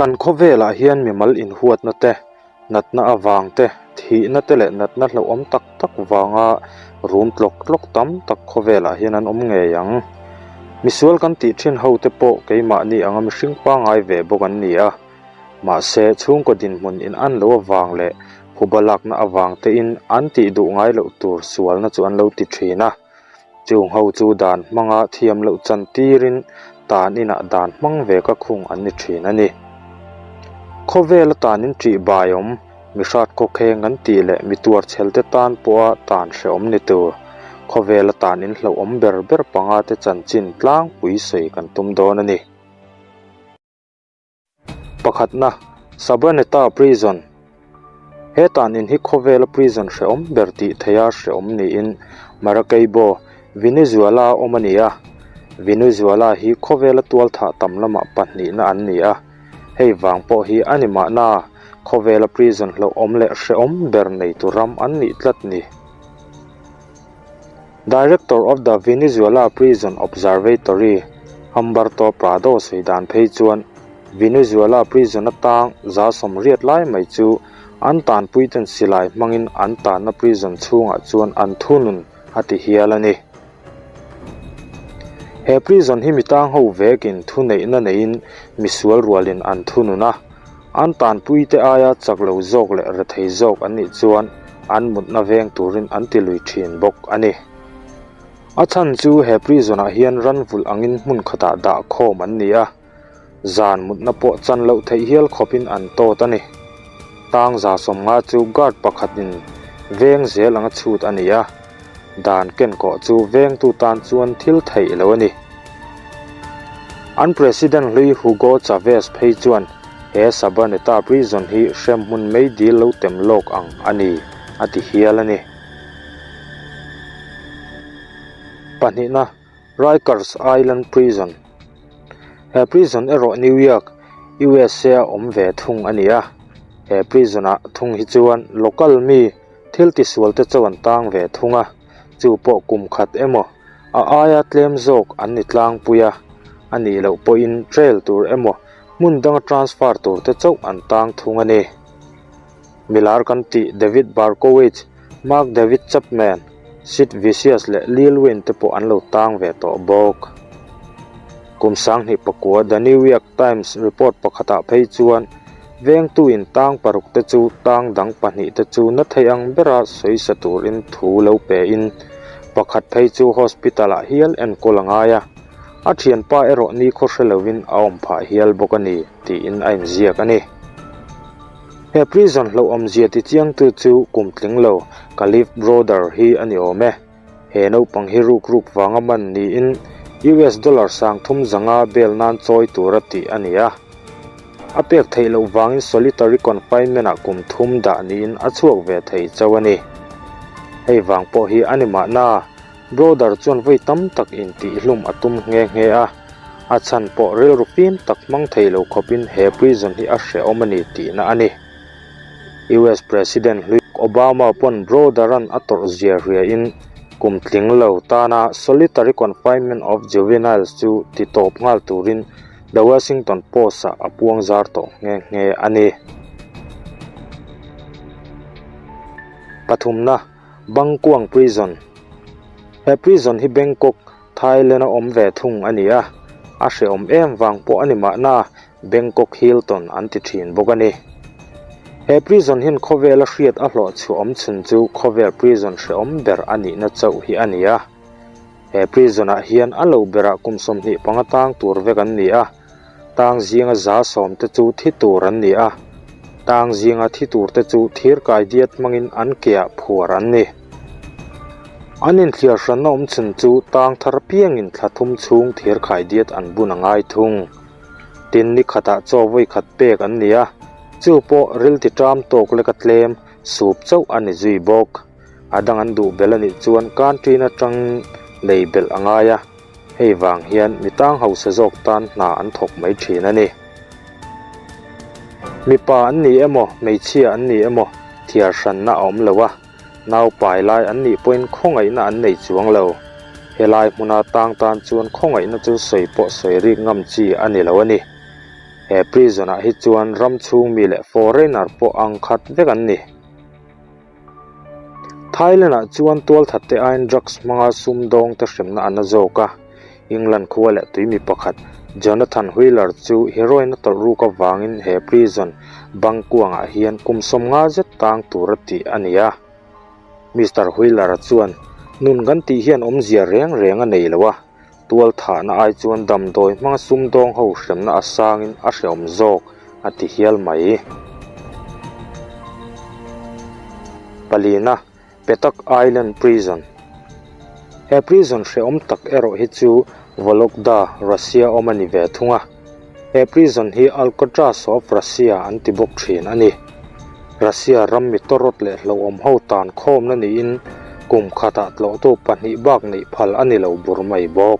Kan khawvelah hian mimal inhuatna te, natna avang te, thihna te leh natna hlauhawm tak tak vanga rum tlawk tlawk tam tak khawvelah hian an awm ngei ang. Misual kan tih thin ho te pawh keimahni anga mihring pangngai ve bawk an ni a. Mahse, chhungkaw dinhmun in an lo avang leh phuba lakna avang tein an tih duh ngai loh tur sualna chu an lo ti thin a. Chung ho chu dan hmanga thiam loh chan tirin tan inah dan hmang ve ka khung an ni thin a ni. Khawvela tan in ṭih bai awm, mi hrat khawkheng an tih leh mi tuar chhel te tan pawha tan hrehawm ni tur. Khawvela tan in hlauhawm ber ber panga te chanchin tlangpui sawi kan tum dawn a ni. Pakhatna, Sabaneta Prison He tan in hi khawvela prison hrehawm ber tih theiha hrehawm niin Maracaibo, Venezuela a awm a ni a. Venezuela hi khawvela tualthah tam lamah pahnihna an ni a. Hei vang pawh hi a ni mahna, khawvela prison hlauhawm leh hrehawm ber neitu ram an nih tlat ni. Director of the Venezuela Prison Observatory, Humberto Prado sawi dan phei chuan Venezuela prison atang 180 lai mai chu an tanpuiten silai hmangin an tanna prison chhungah chuan an thunun a ti hial a ni. He prison hi mi tang ho vekin thuneihna neiin misual rualin an thunun a. An tanpuite aia chak lo zawk leh rethei zawk an nih chuan an mutna veng turin an ti lui thin bawk a ni. A chhan chu he prison ah hian ran vulh angin hmun khatah dah khawm an ni a, zan mutna pawh chan loh theih hial khawpin an tawt a ni. Tang 150 chu guard pakhatin veng zel anga chhut a ni a. Dan kenkawh chu vengtu tan chuan thil theih lo a ni. An President hlui Hugo Chavez phei chuan he Sabaneta prison hi hremhmun mei dil lo tem lawk ang a ni, a ti hial a ni. Pahnihna, Rikers Island Prison He prison erawh New York, USA a awm ve thung a ni a. He prison-ah thung hi chuan local mi, Thil tisual te chauh an tang ve thung a, chu pawh kum khat emaw a aia tlem zawk an ni tlangpui a, a nih loh pawhin trail tur emaw hmun danga transfer tur te chauh an tang thung a ni. Milar kan tih David Berkowitz, Mark David Chapman, Sid Vicious leh Lil Wayne te pawh an lo tang ve tawh bawk. Kum 2009 The New York Times report pakhatah phei chuan Vengtuin tang paruk te chu tang dang pahnih te chu na thei ang bera sawisa turin thu lo pein pakhat phei chu hospital ah hial enkawl a ngai a, a thianpa erawh nikhaw hre lovin a awm phah hial bawk a ni tiin a inziak a ni. He prison hlauhawmzia tichiangtu chu kum tling lo Khalif Browder hi a ni awm e. He naupang hi ruk ruk vanga man niin US dollar 3500 bail nan chawi tura tih a ni a. A pek theih loh vangin solitary confinement ah kum thum dah niin a chhuak ve thei chauh a ni. Hei vang pawh hi a ni mahna, Browder chuan vawi tam tak intihhlum a tum nghe nghe a, a chhan pawh rilru fim tak hmang thei lo khawpin he prison hi a hrehawm a ni tihna a ni. US President hlui Obama pawn Browder-a'n a tawrh zia hriain kum tling lo tana solitary confinement of juveniles chu ti tawp nghal turin The Washington Post-ah a puang zar tawh nghe nghe a ni. Pathumna, Bangkuang Prison He prison hi Bangkok, Thailand-a awm ve thung a ni a, a hrehawm em vang pawh a ni mahna Bangkok Hilton an ti thin bawk a ni. He prison hian khawvela hriat a hlawh chhuah awm chhun chu khawvel prison hrehawm ber a nihna chauh hi a ni a. He prison ah hian a lo berah kum 25 tang tur vek an ni a, tang zinga 110 te chu thi tur an ni a, tang zinga thi tur te chu thir kai diat hmangin an keah phuar an ni. An inthliar hranna awm chhun chu tang thar piangin thla thum chhung thir khai diat an bun a ngai thung. Tin ni khatah chaw vawi khat pek an ni a, chu pawh ril ti ṭam tawk lek a tlem sup chauh a ni zui bawk. A dang an duh belh a nih chuan canteen aṭangin lei belh a ngai a, hei vang hian mi tang hausa zawk tan hna an thawk mai ṭhin a ni. Mipa an ni emaw, hmeichhia an ni emaw thiar hranna a awm lo a. Nau pai lai an nih pawhin khawngaihna an nei chuang lo. Helai hmuna tang tan chuan khawngaihna chu sawi pawh sawi rik ngam chi a ni lo a ni. He prison-ah hi chuan ram chhung mi leh foreigner pawh ang khat vek an ni. Thailand-ah chuan tualthatte aiin drugs hmanga sumdawngte hremna a na zawk a. England khua leh tuimi pakhat Jonathan Wheeler chu heroin a tawlh ruk avangin he prison bangkuangah hian kum 50 zet tang tura tih a ni a. Mister Wheeler-a chuan, Nun kan tih hian awmzia reng reng a nei lo a, tualthahna ai chuan damdawi hmanga sumdawng ho hremna a sangin a hrehawm zawk, a ti hial mai. Palina, Petak Island Prison He prison hrehawm tak erawh hi chu Vologda, Russia awm a ni ve thung a. He prison hi Alcatraz of Russia an ti bawk thin a ni. Russia ram mi tawrawt leh hlauhawm ho tan khawmna niin kum khatah tlawhtu pahnih bak neih phal a ni lo bur mai bawk.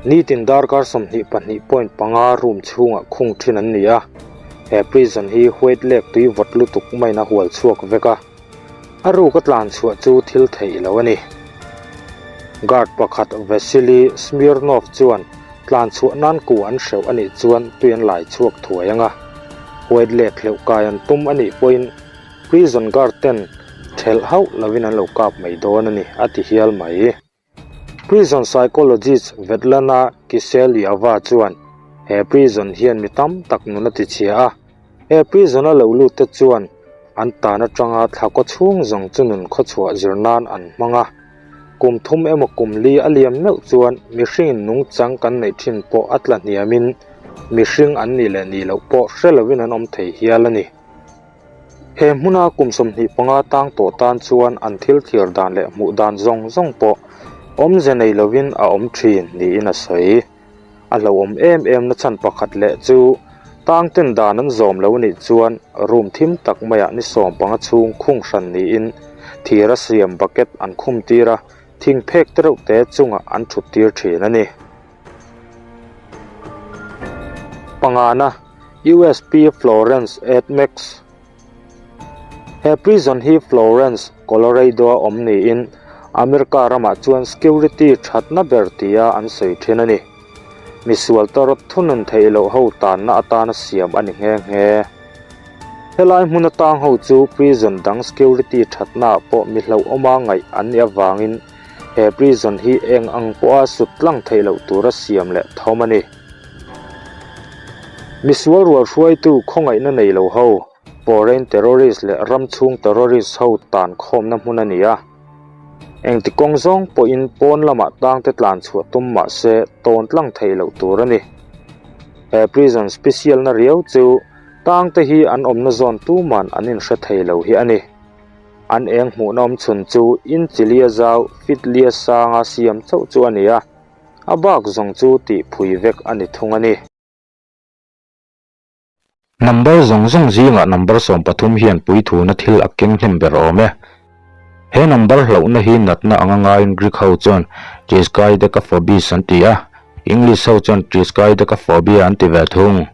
Nitin darkar 22.5 room chhungah khung thin an ni a, he prison hi White Lake tui vawt lutuk maiin a hual chhuak vek a. A ruk a tlan chhuah chu thil theih lo a ni. Guard pakhat Vasily Smirnov chuan tlan chhuah nan ku an hreuh a nih chuan tui an lai chhuak thuai ang a. White Lake hleuh kai an tum a nih pawhin prison guard ten thelh hauh lovin an lo kap mai dawn a ni, a ti hial mai. Prison psychologist Svetlana Kiselyova chuan he prison hian mi tam tak nun a tichhia a, he prison a lo lut te chuan an tan atanga thla kaw chhung zawng chu nun khawchhuah zir nan an hmang a. Kum thum emaw kum li a liam meuh chuan mihringin nungchang kan neih thin pawh a tla hniamin mihring an nih leh nih loh pawh hre lovin an awm thei hial a ni. He hmuna kum 25 tang tawh tan chuan an thil thlir dan leh hmuh dan zawng zawng pawh awmze nei lovin a awm thin niin a sawi. A hlauhawm em em na chhan pakhat leh chu tangten dan an zawm lo nih chuan room thim tak maiah ni 15 chhung khung hran niin thir a siam bucket an khum tir a, thing phek te reuh te chungah an thut tir thin a ni. Pangana, USP Florence Admex He prison hi Florence, Colorado-a awm niin America ramah chuan security thatna ber tia an sawi thin a ni. Misual tawrawt thunun theih loh ho tanna atana siam a ni nghe nghe. Helai hmun atang ho chu prison dang security thatnaah pawh mi hlauhawma ngaih an nih avangin He prison hi eng ang pawha sut tlang theih loh tura siam leh thawm a ni. Misual rual hruaitu khawngaihna nei lo ho, foreign terrorist leh ram chhung terrorist ho tan khawmna hmun a ni a. Engti kawng zawng pawhin pawn lamah tangte tlan chhuah tum mah se tawn tlang theih loh tur a ni. He prison special na riau chu tangte hi an awmna zawn tuman an inhre thei lo hi a ni. An eng hmuhna awm chhun chu in chilia zau fit lia sanga siam chauh chu a ni a, a bak zawng chu tih phui vek a ni thung a ni. Number zawng zawng zingah number 13 hian puithuna thil a keng hnem ber awm e. He number hlauhna hi natna anga ngaiin Greek ho chuan triskaidekaphobis an ti a, English ho chuan triskaidekaphobia an ti ve thung.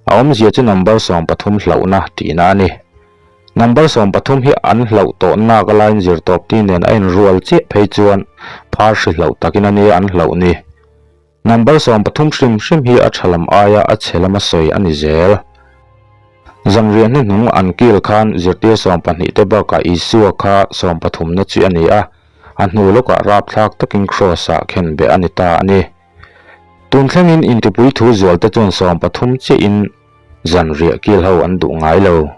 A awmzia chu number 13 hlauhna tihna a ni. Number 13 hi an hlauh tawh nak a laiin zirtawp ti nen a inrual chiah phei chuan phar hri hlauh takin a nia an hlauh ni. Number 13 hrim hrim hi a tha lam aia a chhe lama sawi a ni zel. Zanriah hnuhnung an kil khan zirtir 12 te bakah Isua kha 13 na chi a ni a, a hnu lawkah rapthlak takin Kraws ah khenbeh a ni ta a ni. Tun thlengin intipui thu zualte chuan 13 chiahin Zanriah kil ho an duh ngai lo.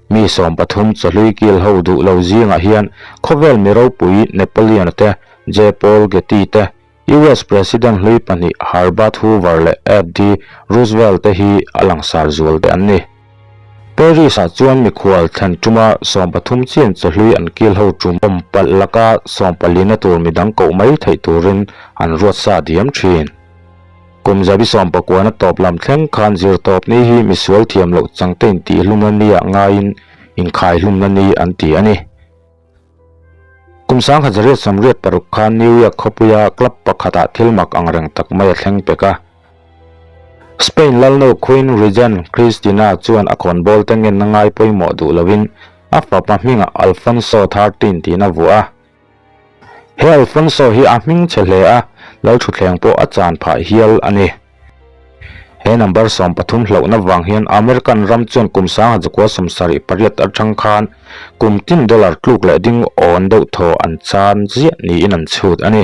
Mi 13 chawhlui kil ho duh lo zingah hian khawvel mi ropui Napoleon-a te, J. Paul Getty te, US President hlui pahnih Herbert Hoover leh F. D. Roosevelt te hi a langsar zual te an ni. Paris-ah chuan mikhual thlen tuma 13 chian chawhlui an kil ho tum awm palh laka 14 na tur midang koh mai theih turin an ruat sa diam thin. Kum zabi 19 na tawp lam thleng khan zirtawp ni hi misual thiam loh changte intihlumna ni ah ngaiin inkhaihlumna ni an ti a ni. Kum 1986 khan New York khawpuia club pakhatah thil mak angreng tak mai a thleng pek a. Spain lalnu Queen Regent Cristina chuan a khawnbawl te ngenna ngai pawimawh duh lovin a fapa hmingah Alfonso XIII tiin a vuah a. He Alfonso hi a hming chhe hle a, Lalthuthleng pawh a chan phah hial a ni. He number 13 hlauhna vang hian American ram chuan kum sangha zakua 78 atang khan kum tin dollar tluk leh ding awn deuh thaw an chan ziah niin an chhut a ni.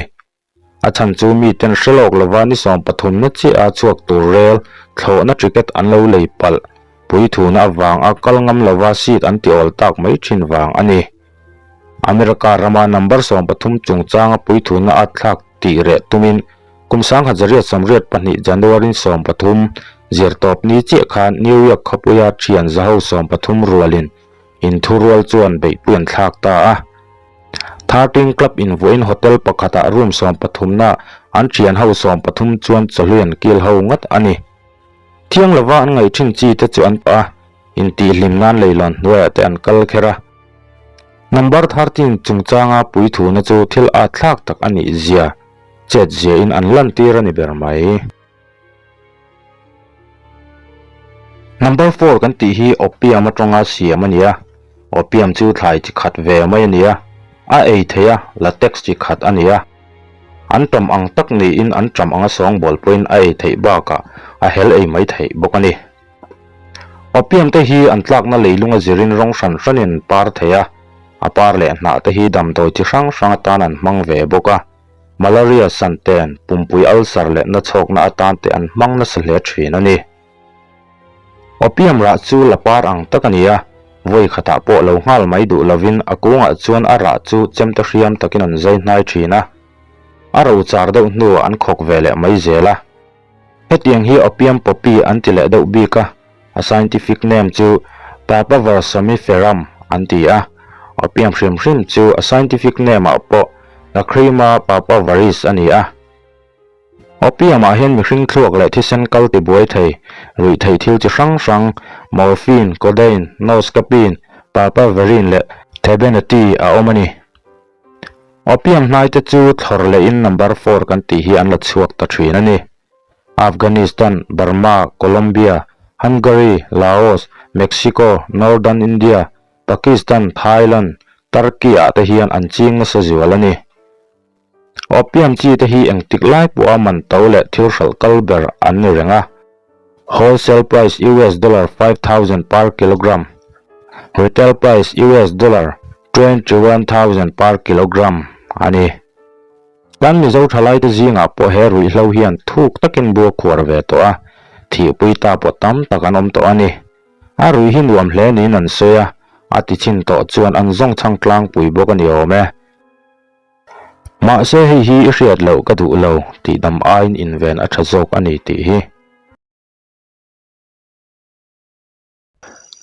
A chhan chu miten hre lawk lova ni 13 na chiah a chhuak tur rel thlawhna ticket an lo lei palh puithuna avang a kal ngam lova seat an ti awl tak mai thin vang a ni. America rama number 13 chungchanga puithuna a thlak tih reh tumin kum 1982 January 13 zirtawp ni chiah khan New York khawpuia thian zaho 13 rualin inthurual chuan beihpui an thlak ta a. 13 Club invuahin hotel pakhatah room 13 na an thian ho 13 chuan chawhlui an kil ho ngat a ni. Thiang lova an ngaih thin chi te chu an pah a, intihhlim nan leilawn hnuaiah te an kal kher a. Number 13 chungchanga puithuna chu thil at thlak tak a nih zia chet zia in an lantir a ni ber mai. Number 4 kan tih hi opium atanga siam a ni a, opium chu thlai chi khat ve mai a ni a, a ei thei a, latex chi khat a ni a. An tam ang tak niin an tam anga sawngbawl pawhin a ei theih bakah a hel ei mai theih bawk a ni. Opium te hi an tlakna leilunga zirin rawng hran hranin an par thei a, a par leh hnah te hi damdawi chi hrang hrang atan an hmang ve bawk a, malaria santen, pumpui ulcer leh nachhawkna atan te an hmang nasa hle thin a ni. Opium rah chu la par ang tak a ni a, vawi khatah pawh lo nghal mai duh lovin a kungah chuan a rah chu chemte hriam takin an zai hnai thin a, a ro char deuh hnuah an khawk ve leh mai zel a. Hetiang hi opium poppy an ti leh deuh bik a, a scientific name chu Papaver somniferum an ti a, opium hrim hrim chu a scientific name ah pawh Lacrima papaveris a ni a. Opium ah hian mihring thluak leh thisen kal ti buai thei, ruih theih thil chi hrang hrang, morphine, codeine, noscapine, papaverine leh thebenate a awm a ni. Opium hnai te chu thlawr lehin number 4 kan tih hi an la chhuak ta thin a ni. Afghanistan, Burma, Colombia, Hungary, Laos, Mexico, Northern India, Pakistan, Thailand, Turkey ah te hian an ching nasa zual a ni. Opium chi te hi engtik lai pawha man to leh thil hralh kal ber an ni reng a. Wholesale price US dollar 5000 per kilogram, retail price US dollar 21000 per kilogram a ni. Kan Mizo thalaite zingah pawh he ruihhlo hian thuk takin bu a khuar ve tawh a, thihpui ta pawh tam tak an awm tawh a ni. A ruih hi nuam hle niin an sawi a, a ti chin tawh chuan an zawng chhang tlangpui bawk a ni awm e. Mahse hei hi i hriat loh ka duh lo tih dam aiin inven a tha zawk a ni tih hi.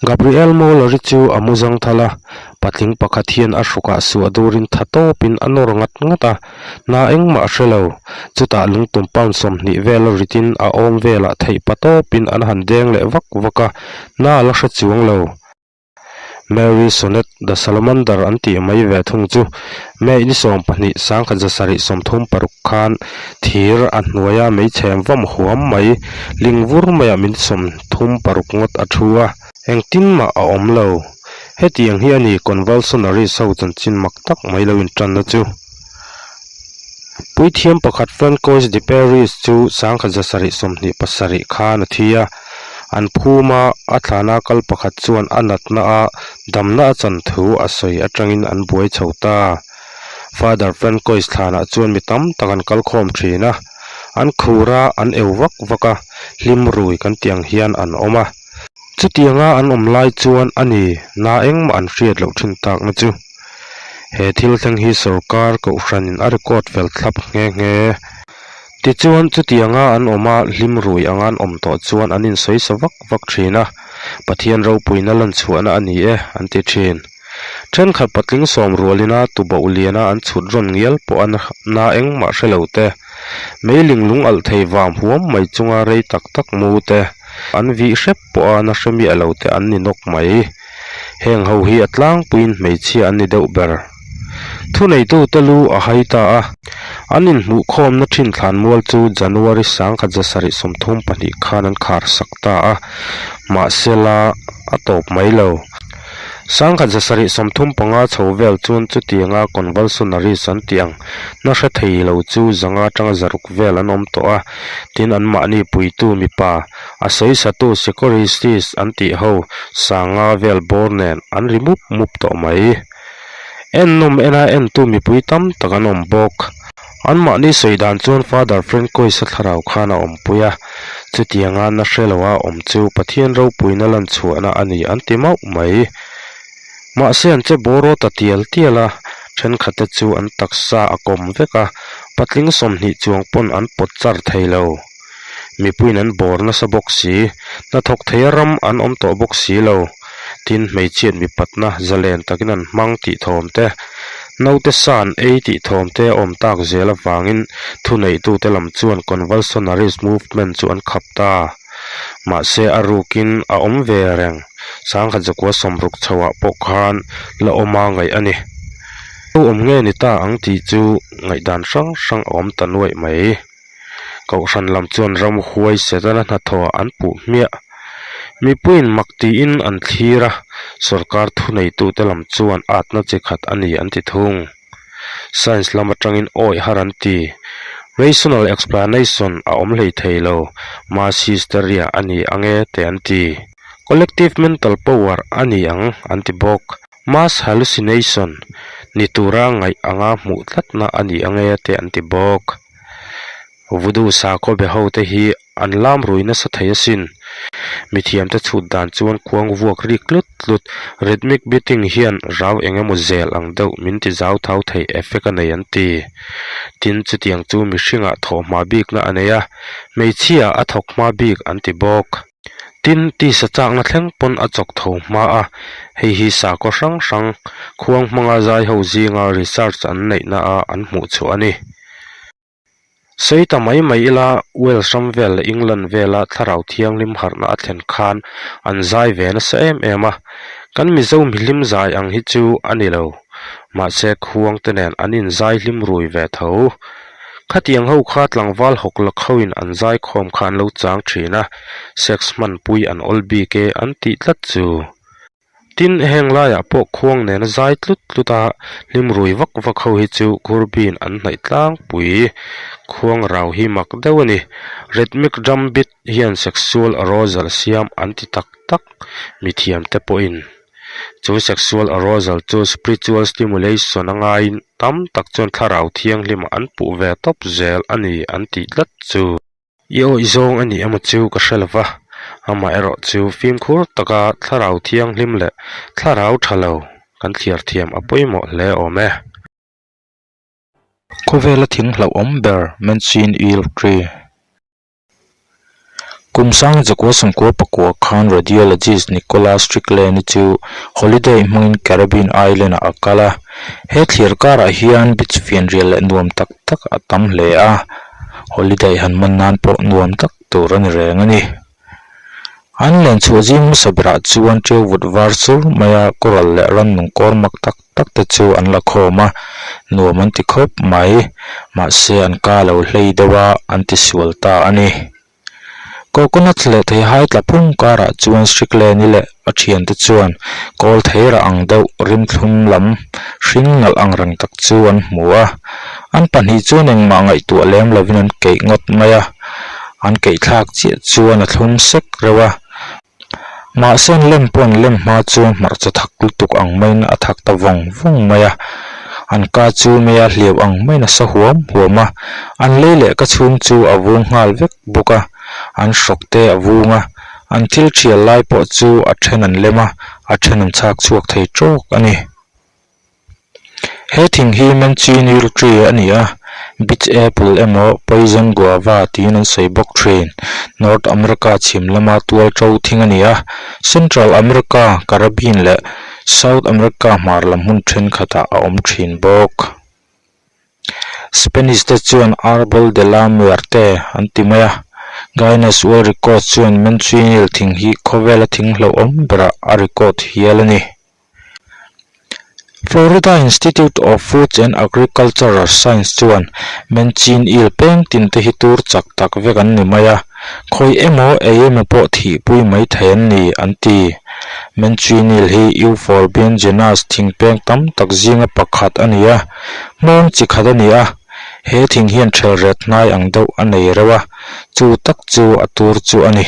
Gabriel Moller-i chu a mu zang thal a, patling pakhat hian a hrukah suah durin tha tawpin a nawr ngat ngat a, hna engmah a hre lo. Chutah lungtum pound 20 vel a ritin a awm velah theih pa tawpin an han deng leh vak vak a, hna a la hre chuang lo. Mary Sonet the Salamander an tih mai ve thung chu May ni 12 1736 khan thir a hnuaia meichhem vam huam mai ling vur maiah min 36 ngawt a thu a, engtin mah a awm lo. Hetiang hi a ni convulsionaries ho chanchin mak tak mai lo intanna chu. Puithiam pakhat Francois de Paris chu 1727 khan a thi a, an phum a, a thlana kal pakhat chuan a natna a damna a chan thu a sawi atangin an buai chho ta. Father Francois thlanah chuan mi tam tak an kal khawm thin a, an khur a, an eu vak vak a, hlim rui kan tih ang hian an awm a. Chutianga an awm lai chuan a ni na engmah an hriat loh thin takna chu. He thil thleng hi sorkar kohhranin a record fel thlap nghe nghe. Tichuan chutianga an awm a, hlim rui anga an awm tawh chuan an insawi sa vak vak thin a, Pathian ropuina lan chhuahna a ni e, an ti thin. Thenkhat patling sawm rualina tuboh liana an chhut rawn ngial pawh a na engmah hre lo te, meiling lung alh thei vam huam mai chunga rei tak tak mu te, an vih hrep pawh a na hre miah lo te an ni nawk mai. Heng ho hi a tlangpuiin hmeichhia an ni deuh ber. Thuneitute lu a hai ta a, an inhmuhkhawmna thin thlanmual chu January 1732 khan an khar sak ta a, mahsela a tawp mai lo. 1735 chho vel chuan chutianga convulsionaries an tih ang na hre thei lo chu zanga atanga zaruk vel an awm tawh a, tin anmahni puitu mipa a sawisatu securities an tih ho sanga vel bawr nen an ri mup mup tawh mai. Ennawm ena entu mipui tam tak an awm bawk. Anmahni sawi dan chuan Father Francois-a thlarau khan a awmpui a, chutianga na hre loa awm chu Pathian ropuina lan chhuahna a ni an ti mauh mai. Mahse an che bawraw ta tial tial a, thenkhatte chu an taksa a kawm vek a, patling 20 chuang pawn an pawt char thei lo. Mipuiin an bawr nasa bawk si, hnathawk theia ram an awm tawh bawk si lo. Tin, hmeichhiat mipatna zalen takin an hmang tih thawm te, naute sa an ei tih thawm te a awm tak zel avangin thuneihtute lam chuan Convulsionaries Movement chu an khap ta. Mahse, a rukin a awm ve reng. 1960 chhoah pawh khan la awma ngaih a ni. Lo awm nge ni ta ang tih chu ngaihdan hrang hrang a awm ta nuaih mai. Kohhran lam chuan ramhuai Setana hnathawhah an puh hmiah. Mipuiin mak tiin an thlir a, sorkar thuneitute lam chuan atna chi khat a ni an ti thung. Science lam atangin awih har an ti. Rational explanation a awm hlei thei lo, mass hysteria a ni ang e te an ti. Collective mental power a ni ang an ti bawk. Mass hallucination ni tura ngaih anga hmuh tlatna a ni ang e te an ti bawk. Voodoo sakhaw be ho te hi an lam rui nasa thei asin. Mithiamte chhut dan chuan khuang vuak rik tlut tlut, rhythmic beating hian rau eng emaw zel ang deuh min ti zau thau thei effect a nei an ti. Tin, chutiang chu mihringah thawh hma bikna a nei a, hmeichhia a thawk hma bik an ti bawk. Tin, tisa chakna thleng pawn a chawk tho hma a, hei hi sakhaw hrang hrang khuang hmanga zai ho zinga research an neihna a an hmuh chhuah a ni. Sawi ta mai mai ila, Wales ram vel leh England vela thlarau thianghlim harhna a thlen khan an zai ve nasa em em a, kan Mizo mihlim zai ang hi chu a ni lo. Mahse, khuang te nen an inzai hlim rui ve tho. Khatiang ho kha tlangval hawk lak hoin an zaikhawm kha an lo chang thin a, sex hmanpui an awl bik e an tih tlat chu. Tin, heng laiah pawh khuang nena zai tlut tlut a, hlim rui vak vak ho hi chu Khurbin an hnaih tlangpui. Khuang rau hi mak deuh a ni. Rhythmic drum beat hian sexual arousal a siam an ti tak tak mithiamte pawhin. Chu sexual arousal chu spiritual stimulation a ngaiin tam tak chuan thlarau thianghlimah an puh ve tawp zel a ni an tih tlat chu. I awih zawng a nih emaw chu ka hre lova, amaherawh chu fimkhur taka thlarau thianghlim leh thlarau tha lo kan thliar thiam a pawimawh hle awm e. Khawvela thing hlauhawm ber Manchin Eel Tree. Kum sang zakua sawmkua pakua khan radiologist Nicholas Strickland-i chu holiday hmangin Caribbean Island-ah a kal a. He thliar karah hian beach fianrial leh nuam tak tak a tam hle a, holiday han man nan pawh nuam tak tur a ni reng a ni. An len chhuah zing hmasa berah chuan ṭeu vut var sur maia coral leh rannung kawr mak tak tak te chu an la khawm a, nuam an ti khawp mai, mahse an ka lo hlei deuh a, an ti sual ta a ni. Coconut leh theihai tla phung karah chuan Strickland-i leh a thiante chuan kawl theira ang deuh rimthlum lam hring nalh ang reng tak chu an hmu a, an pahnih chuan engmah ngaihtuah lem lovin an keih ngawt mai a, an keih thlak chiah chuan a thlum sek reuh a. Mahse an lem pawh an lem hma chuan hmarcha thak lutuk ang maiin a thak ta vawng vawng mai a, an ka chu meia hliau ang maiin a sa huam huam a, an lei leh ka chhung chu a vung nghal vek bawk a, an hrawk te a vung a, an thil thial lai pawh chu a then an lem a, a then an chhak chhuak thei tawk a ni. He thing hi Manchineel tree a ni a, Beach apple emaw Poison guava tiin an sawi bawk thin. North America chhim lama tual to thing a ni a, Central America, Caribbean leh South America hmar lam hmun thenkhatah a awm thin bawk. Spanish te chuan Arbol de la Muerte an ti mai a, Guinness World Records chuan Manchineel thing hi khawvela thing hlauhawm berah a record hial a ni. Florida Institute of Foods and Agricultural Science chuan Manchin eel peng tin te hi tur chak tak vek an ni mai a. Khawi emaw ei emaw pawh thihpui mai thei an ni, an ti. Manchinil hi Euphorbian genus thingpeng tam tak zinga pakhat a ni a, hmawng chi khat a ni a. He thing hian ṭhelret hnai ang deuh a nei reuh a, chu tak chu a tur chu a ni.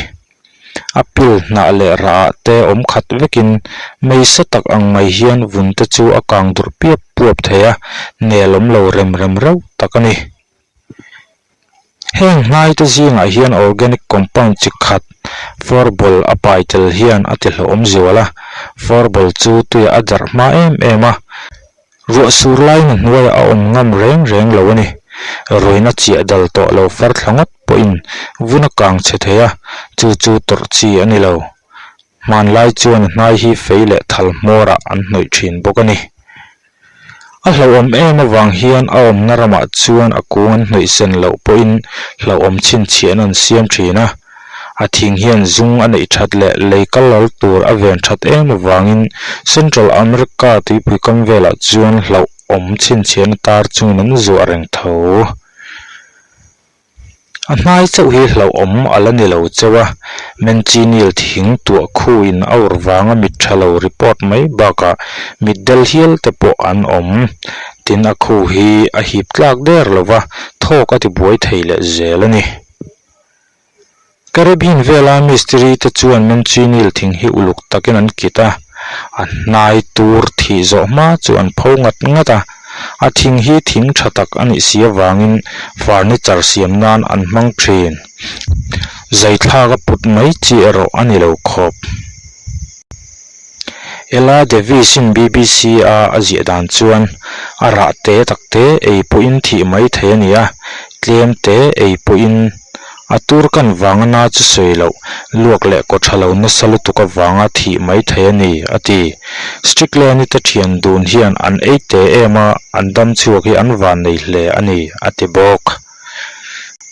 A pil hnah leh rah ah te awm khat vekin mei sa tak ang mai hian vun te chu a kang durh piap puap thei a, nel awm lo rem rem reuh tak a ni. Heng hnai te zingah hian organic compound chi khat forbol a pai tel hian a ti hlauhawm zual a, forbol chu tuiah a darh hma em em a, Ruah sur laiin a hnuaiah a awm ngam reng reng lo a ni. Ruihna chiah dal tawh lo far thla ngawt pawhin vun a kang chhe thei a, chu chu tawrh chi a ni lo. Hmanlai chuan a hnai hi fei leh thal hmawrah an hnawih thin bawk a ni. A hlauhawm em avang hian a awmna ramah chuan a kung an hnawih sen loh pawhin hlauhawm chhinchhiahna an siam thin a. A thing hian zung a neih that leh lei kal lal tur a ven that em avangin Central America tuipui kam velah chuan hlauhawm chhinchhiahna tar chungin an zuah reng tho. A hnai chauh hi hlauhawm a la ni lo cheu a, Manchinil thing tuah khu in a ur vanga mit tha lo report mai bakah mit del hial te pawh an awm. Tin a khu hi a hip tlak der lova thawk a ti buai thei leh zel a ni. Caribbean vela mistiri te chuan Manchinil thing hi uluk takin an kit a, a hnai tur thih zawh hma chu an pho ngat ngat a. A thing hi thing tha tak a nih si avangin furniture siam nan an hmang thin. Zaithlak a put mai chi erawh a ni lo khawp. Ella Davis-in BBC-a a ziah dan chuan, A rah te tak te ei pawhin thih mai thei a ni a, tlem te ei pawhin a tur kan vanga na chu sawi loh, luak leh kaw tha lo nasa lutuk avanga thih mai thei a ni, a ti. Strickland-i te thian dun hian an ei te em a, an dam chhuak hi an van nei hle a ni, a ti bawk.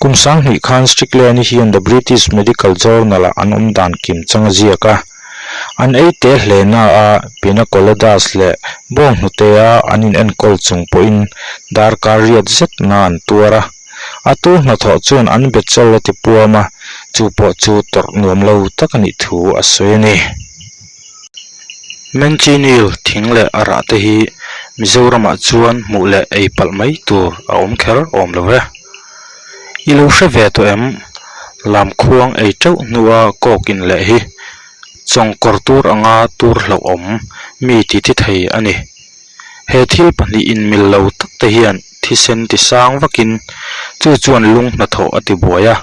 Kum sanghnih khan Strickland-i hian The British Medical Journal-ah an awm dan kim chang a ziak a. An ei te hle na a, Pina Coladas leh Bawnghnute-a an inenkawl chung pawhin darkar riat zet na an tuar a. A tur hnathawh chuan an be chawl a ti puam a, chu pawh chu tawrh nuam lo tak a nih thu a sawi a ni. Manchinil thing leh a rah te hi Mizoramah chuan hmuh leh ei palh mai tur a awm kher awm lo e. I lo hre ve tawh em? Lamkhuang ei teuh hnua kawk in leh hi chawngkawr tur anga tur hlauhawm mi ti thi thei a ni. He thil pahnih inmil lo tak te hian thisen ti sang vakin chu chuan lung hnathawh a ti buai a,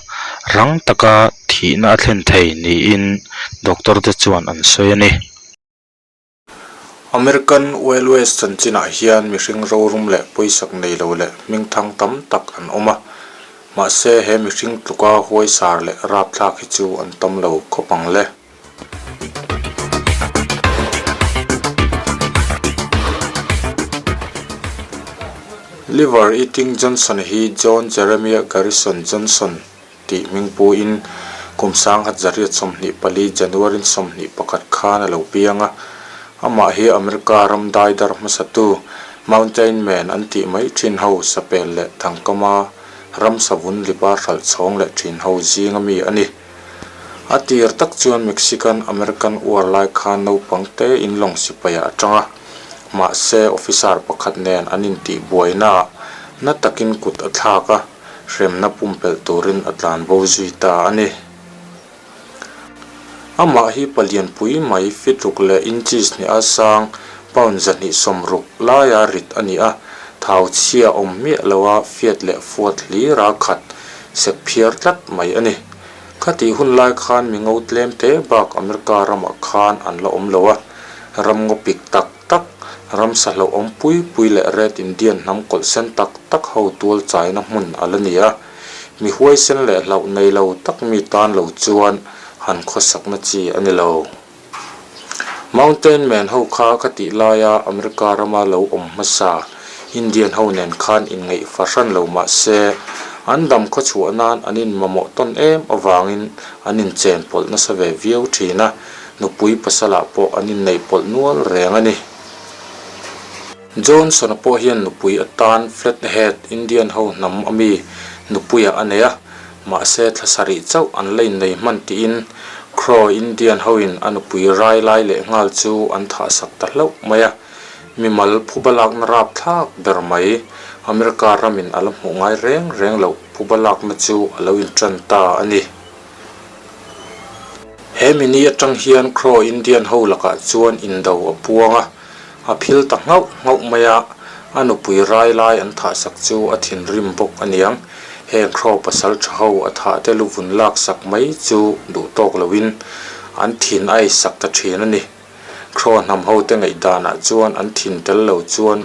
rang taka thihna a thlen thei niin doctor te chuan an sawi a ni. American Wild West chanchinah hian mihring rorum leh pawisak nei lo leh hmingthang tam tak an awm a, mahse he mihring tluka huaisar leh rapthlak hi chu an tam lo khawp ang le. Liver Eating Johnson hi John Jeremiah Garrison Johnson tih hming puin kum 1924 January 21 khan a lo piang a. Amah hi America ram daidar hmasatu Mountain Man an tih mai thin ho sapel leh thangkama ram savun lipa hralh chhawng leh thin ho zinga mi a ni. A tir tak chuan Mexican American War lai khan naupang te in lawng sipai ah a tang a, mahse officer pakhat nen an intih buaina ah na takin kut a thlak a, hremna pumpelh turin a tlan bo zui ta a ni. Amah hi palianpui mai feet ruk leh inches hnih a sang pound 260 laia rit a ni a, thau chhia awm miah loa fiat leh fuat hlira khat sek phiar tlat mai a ni. Khatih hun lai khan mi ngo tlem te bak America ramah khan an la awm lo a, ram ngaw pik tak tak, ramsa hlauhawm pui pui leh Red Indian hnam kawlh sen tak tak ho tual chaina hmun a la ni a. Mi huaisen leh hlauh nei lo tak mi tan lo chuan han khawsakna chi a ni lo. Mountain Man ho kha ka tih laia America rama lo awm hmasa Indian ho nen khan inngeih fahran lo mah se, an dam khawchhuah nan an inmamawh tawn em avangin an inchen pawlh nasa ve viau thin a, nupui pasalah pawh an inneih pawlh nual reng a ni. Johnson-a pawh hian nupui atan Flathead Indian ho hnam ami nupuiah a nei a. Mahse thla sarih chauh an la innei hman tiin Crow Indian hoin a nupui rai lai leh nghal chu an thahsak ta hlauh mai a. Mimal phuba lakna rapthlak ber mai America ramin a la hmuh ngai reng reng loh phuba lakna chu a lo intan ta a ni. He mini atang hian Crow Indian ho lakah chuan indo a puang a, a phil ta nghauh nghauh mai a, a nupui rai lai an thahsak chu a thinrim bawk a niang. Heng Crow pasal tha ho a thah te luvun laksak mai chu duh tawk loin an thin a eisak ta thin a ni. Crow hnam ho te ngaihdanah chuan an thin tel lo chuan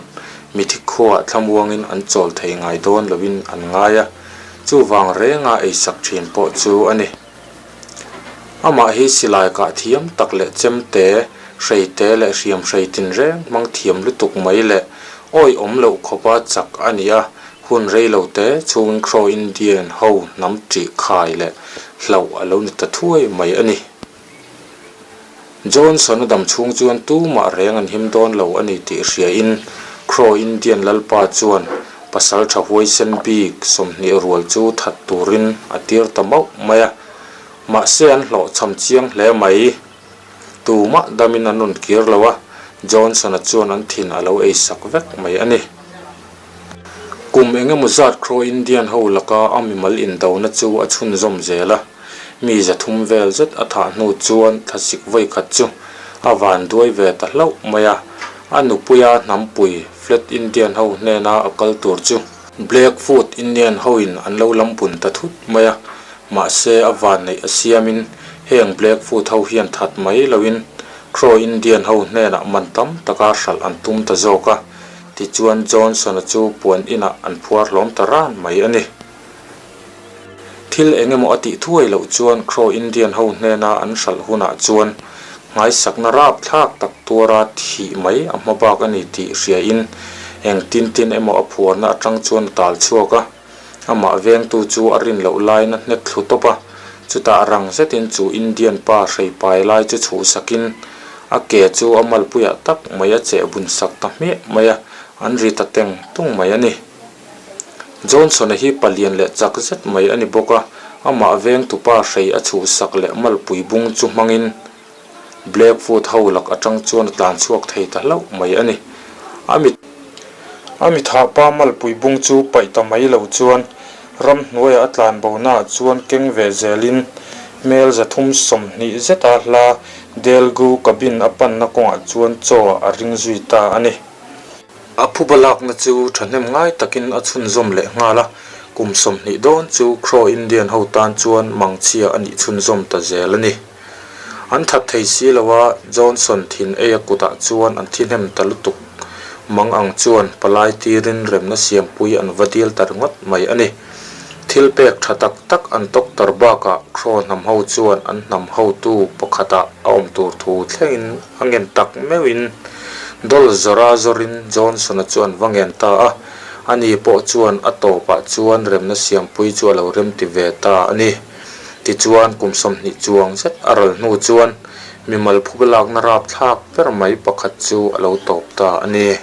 mithi khuaah thlamuangin an chawl thei ngai dawn loin an ngai a, chuvang renga eisak thin pawh chu a ni. Amah hi silai kah thiam tak leh chemte, hreite leh hriam hrei tinreng hmang thiam lutuk mai leh awihawm loh khawpa chak a ni a, hun rei lo te chhungin Crow Indian ho hnam ṭih khai leh hlauh a lo ni ta thuai mai a ni. Johnson-a dam chhung chuan tumah reng an him dawn lo a ni tih hriain Crow Indian lalpa chuan pasal tha huaisen bik 20 rual chu that turin a tir ta mauh mai a, mahse an hlawhchham chiang hle mai. Tumah damin an rawn kir lo a, Johnson-a chuan an thin a lo eisak vek mai a ni. Kum eng emaw zat Crow Indian ho laka a mimal indona chu a chhunzawm zel a. Mi 300 vel zet a thah hnu chuan thlasik vawi khat chu a van duai ve ta hlauh mai a, a nupuia hnampui Flat Indian ho hnena a kal tur chu Blackfoot Indian hoin an lo lam bun ta thut mai a, mahse a van neih a siamin heng Blackfoot ho hian that mai loin Crow Indian ho hnenah man tam taka hralh an tum ta zawk a, tichuan Johnson-a chu puan inah an phuar hlawm ta ran mai a ni. Thil eng emaw a tih thuai loh chuan Crow Indian ho hnena an hralh hunah chuan nghaisakna rapthlak tak tuara thih mai a hma bak a ni tih hriain eng tin tin emaw a phuarna atang chuan a tal chhuak a, amah vengtu chu a rin loh lain a hnek thlu tawp a, chutah rang zetin chu Indian pa hreipai lai chu chhuhsakin a ke chu a malpuiah tak mai a cheh bun sak ta hmiah mai a, an ri ta teng tung mai a ni. Johnson-a hi palian leh chak zet mai a ni bawk a, amah vengtupa hrei a chhuhsak leh malpui bung chu hmangin Blackfoot ho lak atang chuan a tlan chhuak thei ta hlauh mai a ni. A mit a mithahpa malpui bung chu paih ta mai lo chuan ramhnuaiah a tlan bonaah chuan keng ve zelin mel 320 zeta hla Delgu cabin a panna kawngah chuan chaw a ring zui ta a ni. A phuba lakna chu thahnem ngai takin a chhunzawm leh nghal a, kum 20 dawn chu Crow Indian ho tan chuan mangchhia a nih chhunzawm ta zel a ni. An that thei si lo a, Johnson thin ei a kutah chuan an thi hnem ta lutuk. Mang ang chuan palai tirin remna siampui an va dil ta ringawt mai a ni. Thil pek tha tak tak an tawktar bakah Crow hnam ho chuan an hnam hotu pakhatah a awm tur thu thlengin a ngen tak meuhin Doll zawra zawrin Johnson-a chu an va ngen ta a, ani pawh chuan a tawpah chuan remna siampui chu a lo remti ve ta a ni. Tichuan kum 20 chuang zet a ral hnu chuan mimal phuba lakna rapthlak ber mai pakhat chu a lo tawp ta a ni.